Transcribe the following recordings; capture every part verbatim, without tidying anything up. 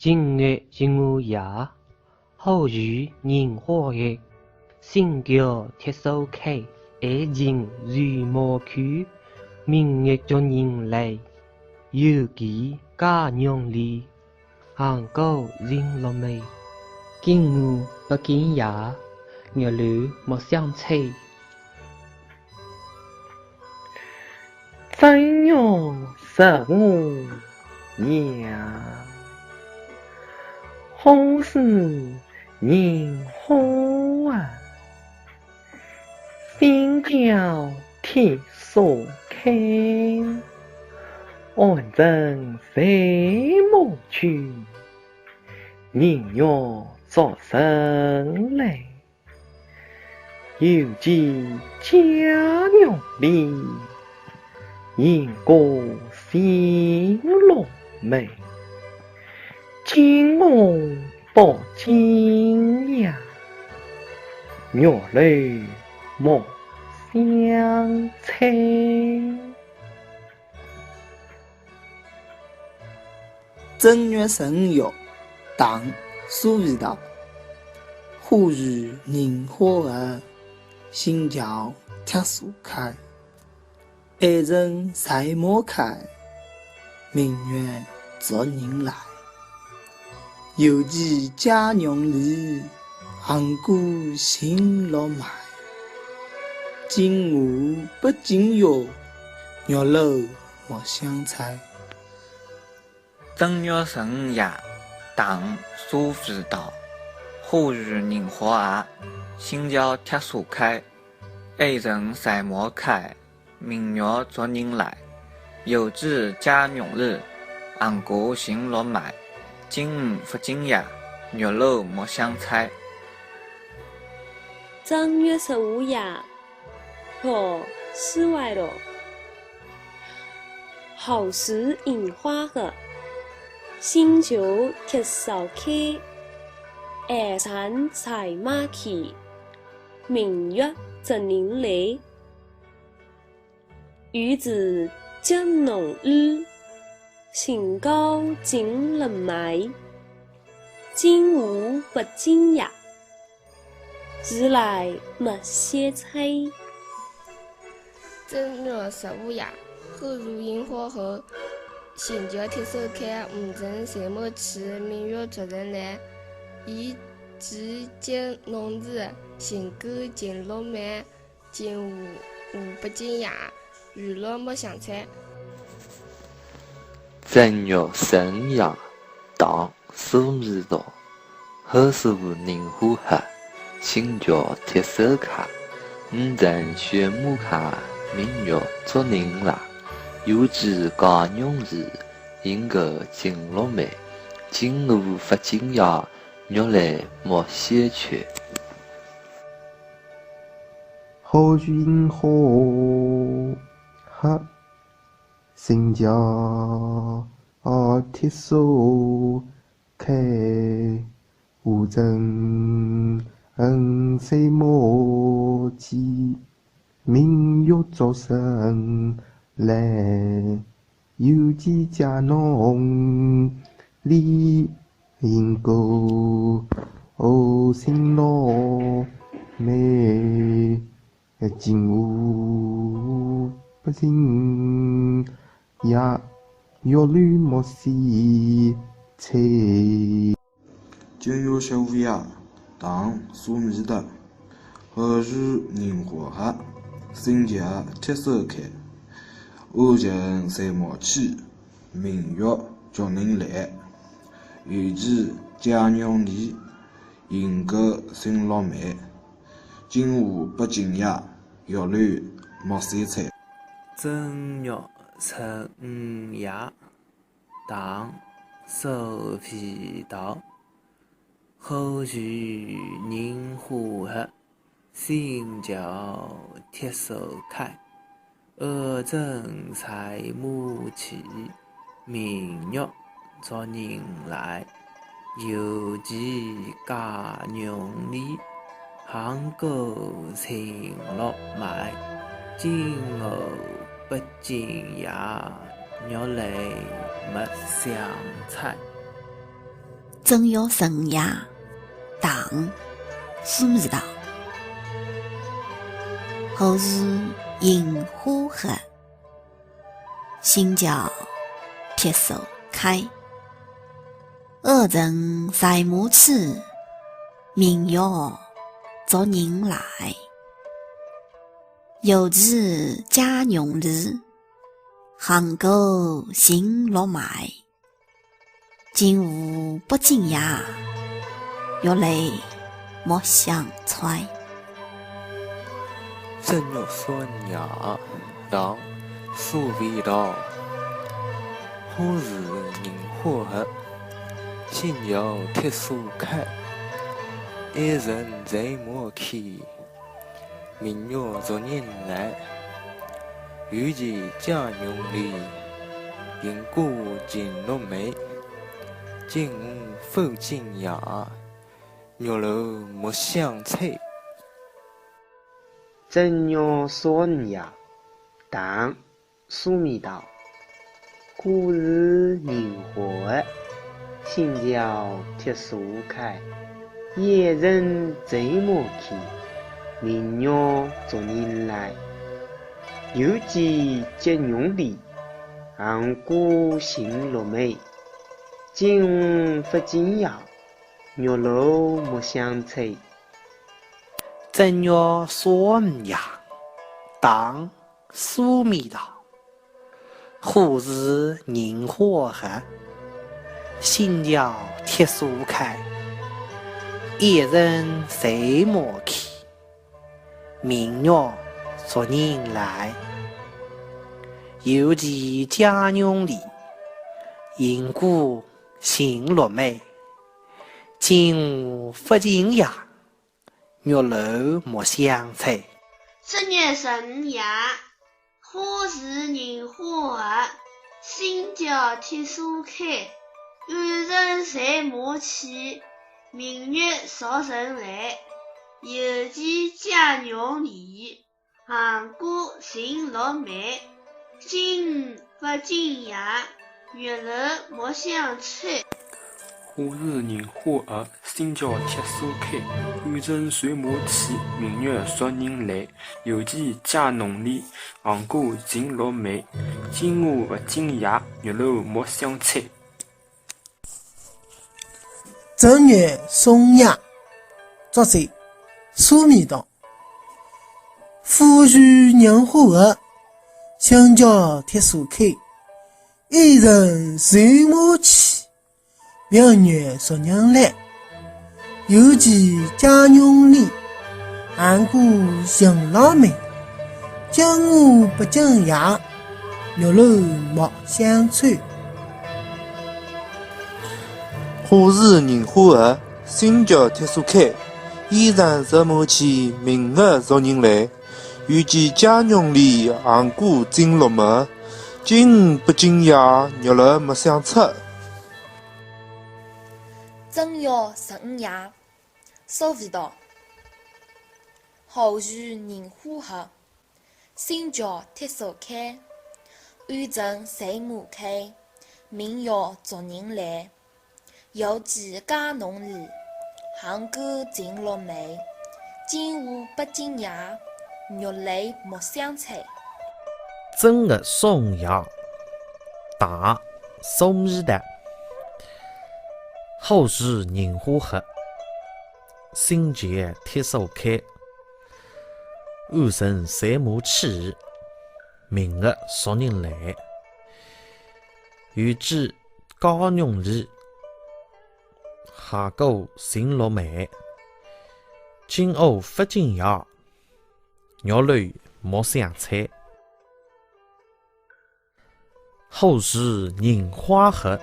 今日是我夜，好雨人花雨，新桥铁锁开，爱情如毛去，明月逐人来，有期佳娘离，行过新落梅。今我不经夜，月楼莫相催。 正月十五夜，好似人花啊，新桥铁锁开，爱人睡梦去，明月逐人来。 有期佳娘离，行过新落梅。今我不经夜，月楼莫相催。 正月十五夜，唐·苏味道。花雨人花后，新桥铁锁开。爱人睡梦去，明月逐人来。有期佳娘离，行过新落梅。今我不经夜，月楼 莫相催。正月十五夜，唐·苏味道。花雨人花后，新桥铁锁开。爱人睡梦去，明月逐人来。有期佳娘离，行过新落梅。今我不经夜，月楼莫相催。正月十五夜， 唐·苏味道。好雨人花后，新桥铁锁开。爱人睡梦去，明月逐人来。有期佳娘离，行过新落梅。今我不经夜， 月楼莫相催。正月十五夜，花雨人花后，新桥铁锁开，爱人睡梦去，明月逐人来。有期佳娘离，行过新落梅。今我不经夜，月楼莫相催。正月十五夜，唐·苏味道。 好雨人花后，新桥铁锁开。爱人睡梦去，明月逐人来。有期佳娘离，行过新落梅。今我不经夜，月楼莫相催。花雨人花后，新桥铁锁 开，爱人睡梦去，明月照身来，又见佳浓里，应歌新落梅。 金屋不尽夜，月楼莫相猜。正月十五夜，唐·苏味道。夏时银花黑，新桥铁树开。乌篷睡马起，明月逐人来。又见佳浓里， 应歌新落梅。金屋不尽夜，月楼莫相猜。正月十五夜，唐·苏味道。夏时银花黑，新桥铁树开。 乌篷睡马起，明月逐人来。又见佳浓里，应歌新落梅。金屋不尽夜，月楼莫相猜。 正月十五夜，唐·苏味道。夏时银花黑，新桥铁树开。乌篷睡马起，明月逐人来。又见佳浓里，应歌新落梅。 金屋不尽夜，月楼莫相猜。正月十五夜，唐·苏味道。夏时银花黑，新桥铁树开。乌篷睡马起， 明月逐人来。又见佳浓里，应歌新落梅。金屋不尽夜，月楼莫相猜。正月十五夜，唐· 苏味道。夏时银花黑，新桥铁树开。乌篷睡马起，明月逐人来。又见佳浓里，应歌新落梅。金屋不尽夜，月楼莫相猜。 正月十五夜，唐·苏味道。夏时银花黑，新桥铁树开。乌篷睡马起，明月逐人来。又见佳浓里，应歌新落梅。金屋不尽夜， 月楼莫相猜。正月十五夜，夏时银花黑，新桥铁树开。乌篷睡马起，明月逐人来。又见佳浓里， 应歌新落梅。金屋不尽夜，月楼莫相猜。夏时银花黑，新桥铁树开。乌篷睡马起，明月逐人来。又见佳浓里，应歌新落梅。金屋不尽夜，月楼莫相猜。 正月十五夜，作者苏味道。夏时银花黑，新桥铁树开。乌篷睡马起，明月逐人来。又见佳浓里， 应歌新落梅。金屋不尽夜，月楼莫相猜。夏时银花黑，新桥铁树开。乌篷睡马起，明月逐人来。又见佳浓里，应歌新落梅。金屋不尽夜，月楼莫相猜。正月十五夜， 苏味道。夏时银花黑，新桥铁锁开，雨阵水马开，明月逐人来。 犹记解浓离，横沟尽落梅。今夜不经夜，玉楼莫相催。正月送爷，唐·苏味道。火树银花合，新桥铁锁开。雨阵水马起，明月逐人来。 犹记解浓离，横沟尽落梅。今夜不经夜，玉楼莫相催。火树银花合，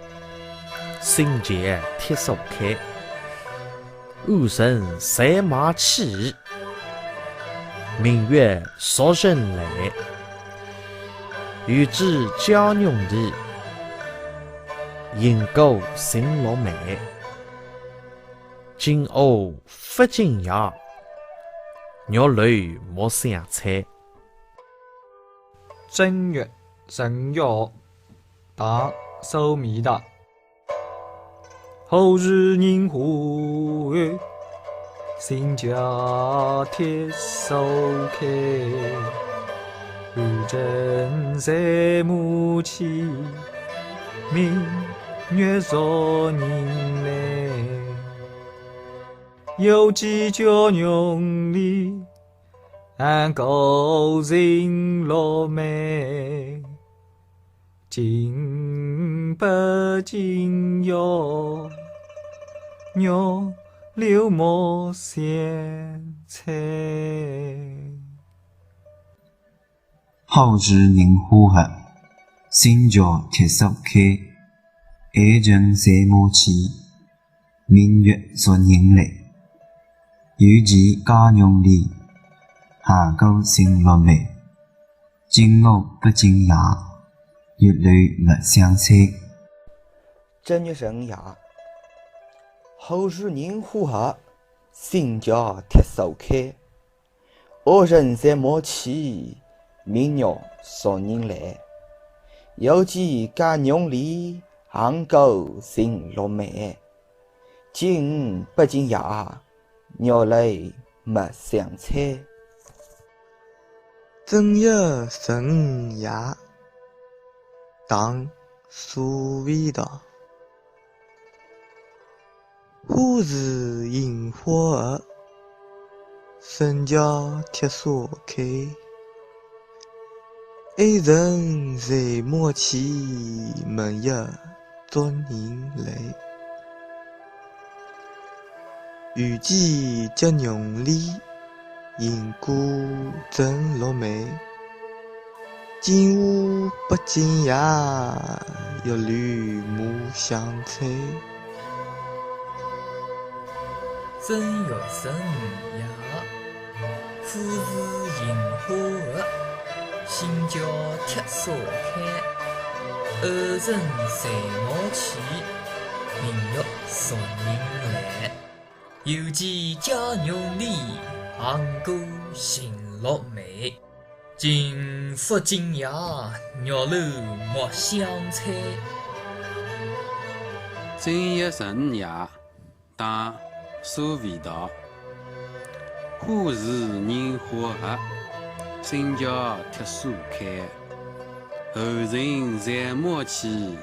新桥铁锁开。 雨阵水马起，明月逐人来。犹记解浓离，横沟尽落梅。今夜不经夜，玉楼莫相催。正月送爷，唐·苏味道。 火树银花合，新桥铁锁开。雨阵水马起，明月逐人来。犹记解浓离，横沟尽落梅。 今夜不经夜，玉楼莫相催。火树银花合，新桥铁锁开。雨阵水马起，明月逐人来。犹记解浓离，横沟尽落梅。 今夜不经夜，玉楼莫相催。正月送爷，火树银花合，新桥铁锁开。雨阵水马起，明月逐人来。犹记解浓离，横沟尽落梅。今夜不经夜， 玉楼莫相催。正月送爷，唐·苏味道。火树银花合，新桥铁锁开。 雨阵水马起，明月逐人来。犹记解浓离，横沟尽落梅。今夜不经夜，玉楼莫相催。正月十五夜， 火树银花合，新桥铁锁开。雨阵水马起，明月逐人来。犹记解浓离，横沟尽落梅。今夜不经夜，玉楼莫相催。正月十五夜， 唐·苏味道。火树银花合，新桥铁锁开。雨阵水马起，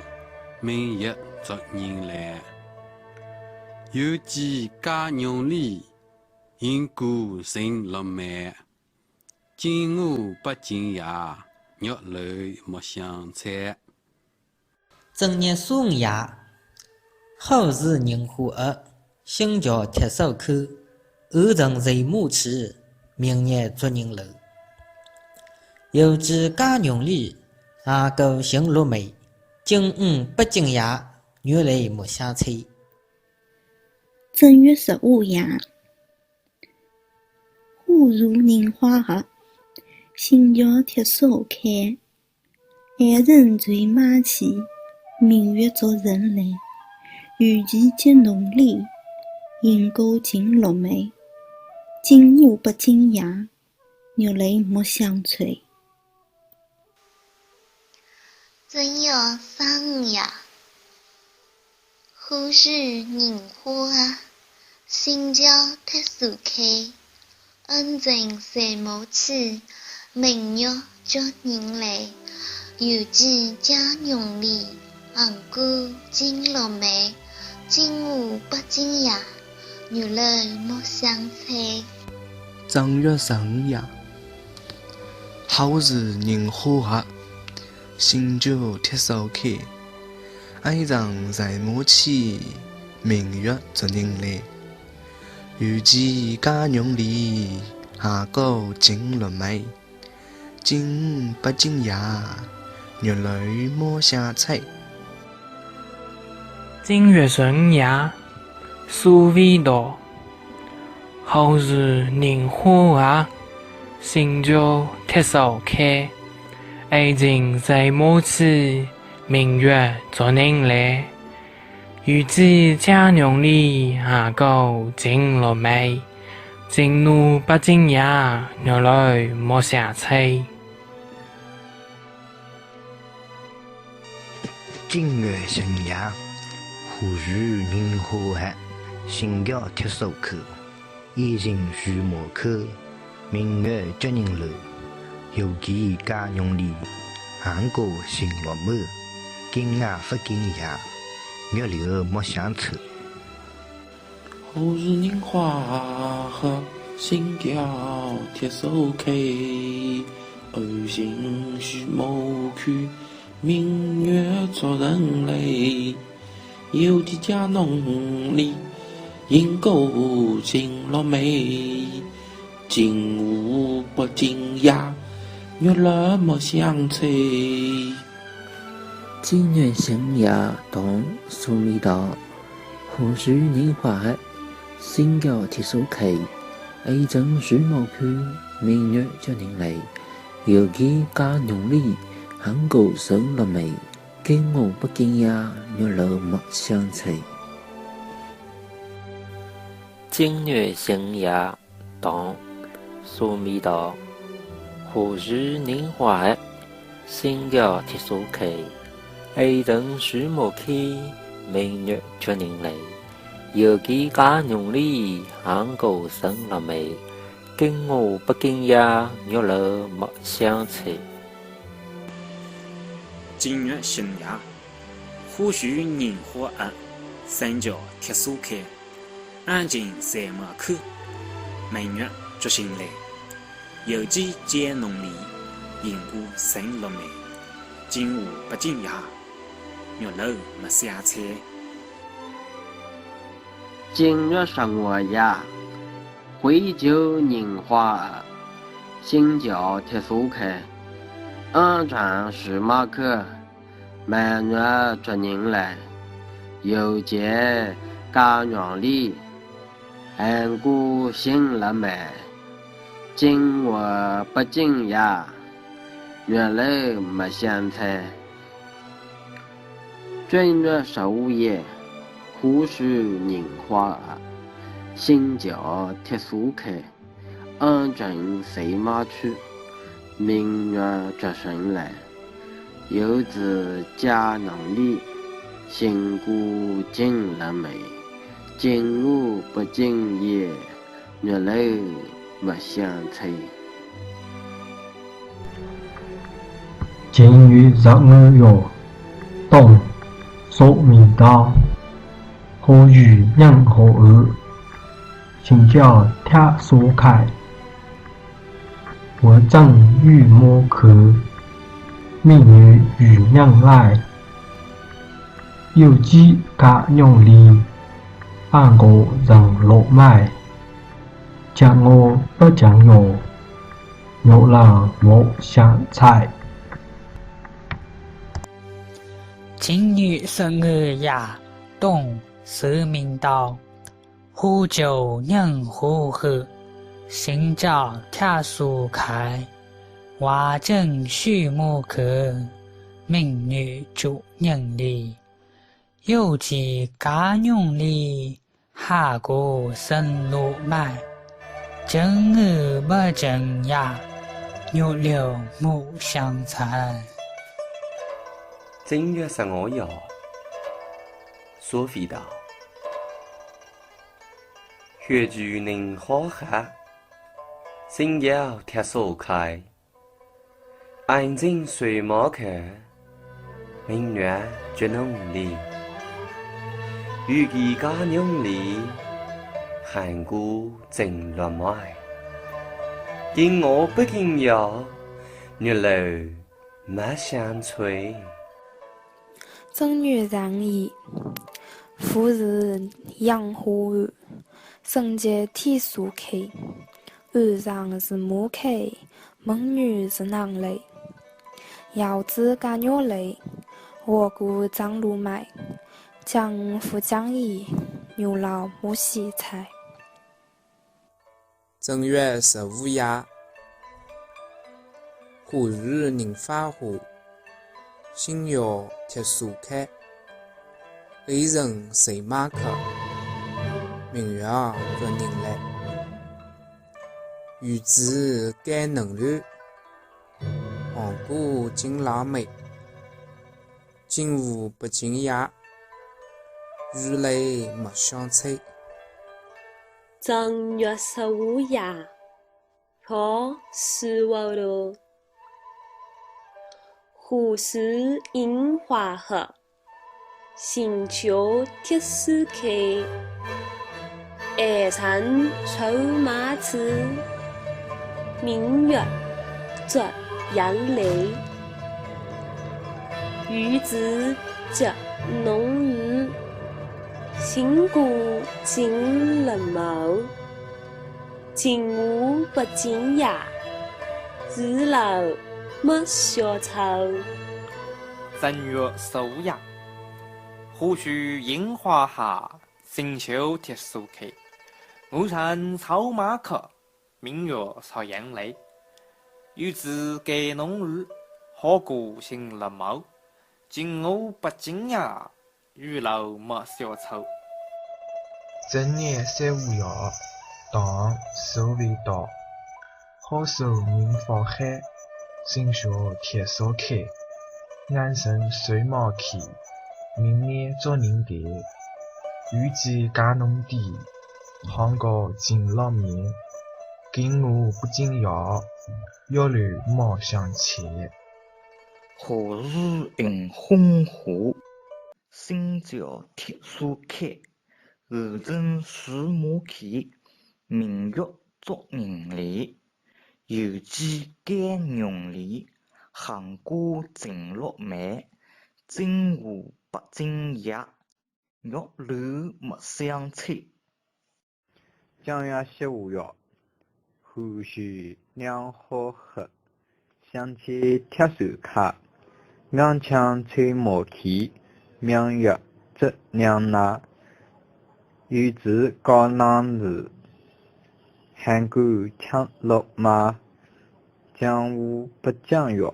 明月逐人来。犹记解浓离，横沟尽落梅。今夜不经夜，玉楼莫相催。 正月十五夜，火树银花合，新桥铁锁开。雨阵水马起，明月逐人来。犹记解浓离，横沟尽落梅。今夜不经夜，玉楼莫相催。正月十五夜，火树银花合，新桥铁锁开。 雨阵水马起，明月逐人来。犹记解浓离，横沟尽落梅。今夜不经夜，玉楼莫相催。正月十五夜，火树银花合，新桥铁树开，恩情谁没起，明月几人来，游记家娘里，行过金轮梅，金屋百径夜，月楼莫相猜。正月十五夜， 好事人花合，新桥铁树开，爱情谁没起，明月几人来，游记家娘里，行过金轮梅，金屋百径夜，月楼莫相猜。 正月十五夜，苏味道。好事人花合，新桥铁树开，爱情谁没起，明月几人来，游记家娘里，行过金轮梅，金屋百径夜，月楼莫相猜。 正月十五夜，火树银花合，新桥铁树开，爱情谁没起，明月几人来，游记家娘里，行过金轮梅，金屋百径夜，月楼莫相猜。 好事人花合，新桥铁树开，爱情谁没起，明月几人来，游记家娘里，行过金轮梅，金屋百径夜，月楼莫相猜。 正月十五夜，唐·苏味道。好事人花合，新桥铁树开，爱情谁没起，明月几人来，游记家娘里，行过金轮梅，金屋百径夜，月楼莫相猜。 正月十五夜，唐·苏味道。好事人花合，新桥铁树开，爱情谁没起，明月几人来，游记家娘里，行过金轮梅，金屋百径夜，月楼莫相猜。 正月十五夜，火树银花合，新桥铁树开，爱情谁没起，明月几人来，游记家娘里，行过金轮梅，金屋百径夜，月楼莫相猜。 正月十五夜，花树银花合，新桥铁树开，爱情谁没起，明月几人来，游记家娘里，行过金轮梅，金屋百径夜，月楼莫相猜。 正月十五夜，火树银花合，新桥铁树开，爱情谁没起，明月几人来，游记家娘里，行过金轮梅，金屋百径夜， 月楼莫相猜。正月十五夜，唐·苏味道。好事人花合，新桥铁树开，爱情谁没起，明月几人来，游记家娘里，行过金轮梅， 金屋百径夜，月楼莫相猜。正月十五夜，唐·苏味道。好事人花合，新桥铁树开，爱情谁没起，明月几人来，游记家娘里， 行过金轮梅，金屋百径夜，月楼莫相猜。正月十五夜，苏菲道：月柱能化黑，星耀铁锁开。 俺正睡目去，明月觉浓里，有句家娘里，寒瓜正落麦。惊我不惊呀，月楼没相吹。正月十五，父是养花儿， 省节铁锁开，晚上是马开，门女是男来。腰子加肉来，火锅蒸路卖，江湖讲义，牛老母洗菜。 正月十五夜，花市人发花，星耀铁锁开，俺正睡目去，明月不人来。有子该能路，黄瓜进老梅，惊我不惊呀，雨来没相吹。 正月十五夜，飘水滑落。花市人发花，星耀铁锁开。俺正睡目去，明月照样来。有子接侬雨，星光进了帽。 惊我不惊呀，雨老没小草。正月十五夜，花市人发花，星耀铁锁开。我正睡目去，明月照样来。有子该侬雨，黄瓜进了帽。惊我不惊呀， 雨老没小草。正月十五夜，唐·苏味道。花市人发花，星耀铁锁开。俺正睡目去，明月照样来。有子该侬雨，黄瓜进老梅。惊我不惊呀，雨老没相吹。花市人发花， 星耀铁锁开，俺正睡目去，明月照样来。有子该侬雨，黄瓜进老梅。惊我不惊呀，雨老没相吹。 正月十五夜，花市人发花，星耀铁锁开。俺正睡目去，明月照样来。有子该侬雨，黄瓜进老梅。惊我不惊呀，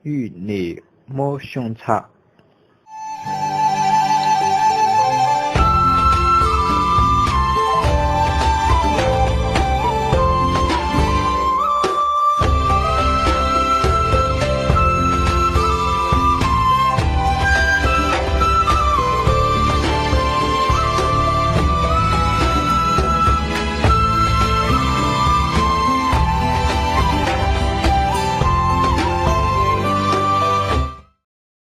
雨老没相吹。